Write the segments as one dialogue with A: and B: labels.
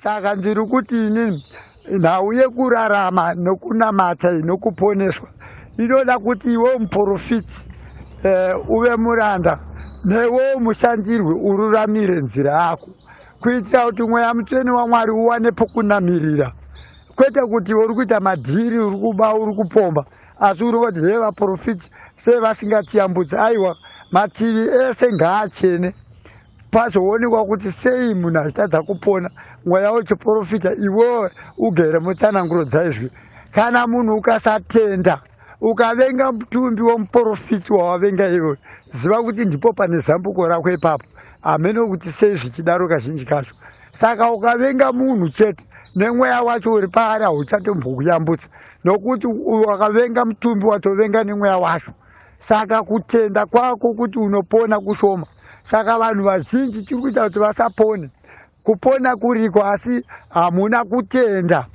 A: Saka ndiri kuti inini nhau yekurarama nokunamata nokuponeswa inoda kuti iwe muprofiti uve muranda newe mushandirwi ururamire nzira yako kuitira kuti mweya mutsvene waMwari uwane pokunamirira, kwete kuti uri kuita madhiri, uri kuba, uri kupomba, asi uri kuti he vaprofiti sei vasingatiyambutsi. Aiwa, mativi ese ngaachene, pazoonekwa kuti sei munhu achitadza kupona mweya wechiprofita iwewe ugere mutsananguro dzaizvi. Kana munhu ukasatenda, ukavenga mutumbi wemuprofiti wawavenga iwewe, ziva kuti ndipo pane zambuko rako ipapo. Hamene kuti sei zvichidaro kazhinji kacho. Saka ukavenga munhu chete, nemweya wacho uri paari hauchatombokuyambutsa, nokuti wakavenga mutumbi watovenga nemweya wacho. Saka kutenda kwako kuti unopona kushoma. Saka vanhu vazhinji tiri kuita kuti vasapone. Kupona kuriko, asi hamuna kutenda,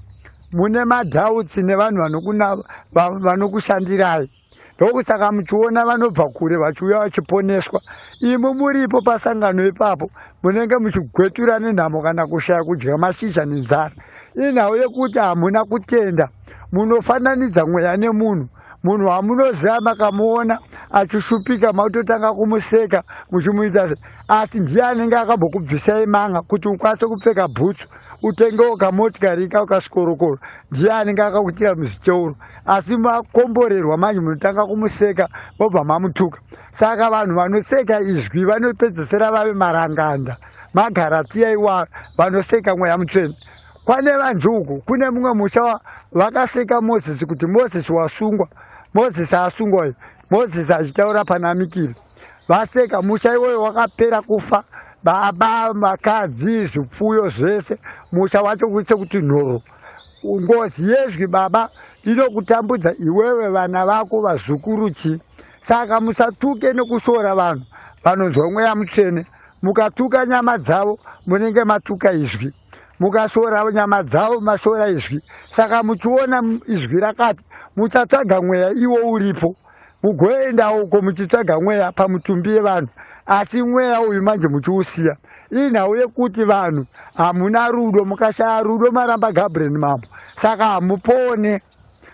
A: mune madoubts nevanhu vanokushandirai. Ndokusaka muchiona vanobva kure vachiuya vachiponeswa, imi muripo pasangano ipapo munenge muchigwetura nenhamo kana kushaya kudya mashizha nenzara. Inhau yekuti hamuna kutenda. Munofananidza mweya nemunhu. Munhu wamunoziva makamuona achishupika, mautotanga kumuseka muchimuita se, asi ndiye anenge akambokubvisai manga kuti ukwanise kupfeka bhutsu, utengewo kamotikari ika ukasikorokoro. Ndiye anenge akakuitira muziteuro, asi makomborerwa manje munotanga kumuseka, mobva mamutuka. Saka vanhu vanoseka izwi vanopedzesera vave maranganda magaratiya iwayo vanoseka mweya mutsvene. Kwane vanjuku kune mumwe musha vakaseka Mozisi kuti Mozisi wasungwa, Mozisi asungwa uyu, Mozisi achitaura pana Mikiri. Vaseka musha iwoyo wakapera kufa, baba, vakadzi, zvipfuyo zvese, musha wacho kuise kuti nhoro. Ngozi yezwi baba inokutambudza iwewe, vana vako, vazukuru chii. Saka musatuke nekushora vanhu vanonzwa mweya mutsvene. Mukatuka nyama dzavo munenge matuka izwi, mukashora nyama dzavo mashora izwi. Saka muchiona izwi rakati muchatsvaga mweya iwo uripo, mugoenda uko muchitsvaga mweya pamutumbi yevanhu, asi mweya uyu manje muchiusiya. Inhau yekuti vanhu hamuna rudo. Mukashaya rudo maramba Gabriel Mambo, saka hamupone.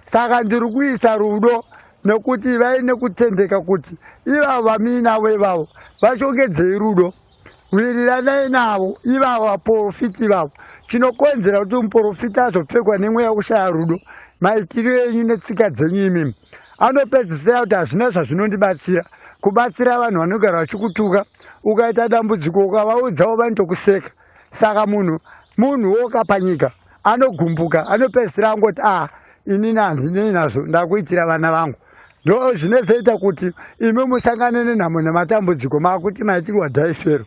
A: Saka ndiri kuisa rudo nekuti vaine kutendeka kuti ivavo vamuinavo ivavo vashongedzei rudo, wiriranai navo ivavo vaprofiti ivavo. Chinokonzera kuti muprofita azopfekwa nemweya wekushaya rudo maitiro enyu netsika dzenyu imimi. Anopedzisira kuti hazvina zvazvinondibatsira kubatsira vanhu vanogara vachikutuka. Ukaita dambudziko ukavaudzawo vanotokuseka. Saka munhu woka panyika anogumbuka, anopedzisira angoti a inini handinei nazvo, ndakuitira vana vangu. Ndo zvinozoita kuti imi musangane nenhamo nematambudziko, makuti maitirwa dhaifero.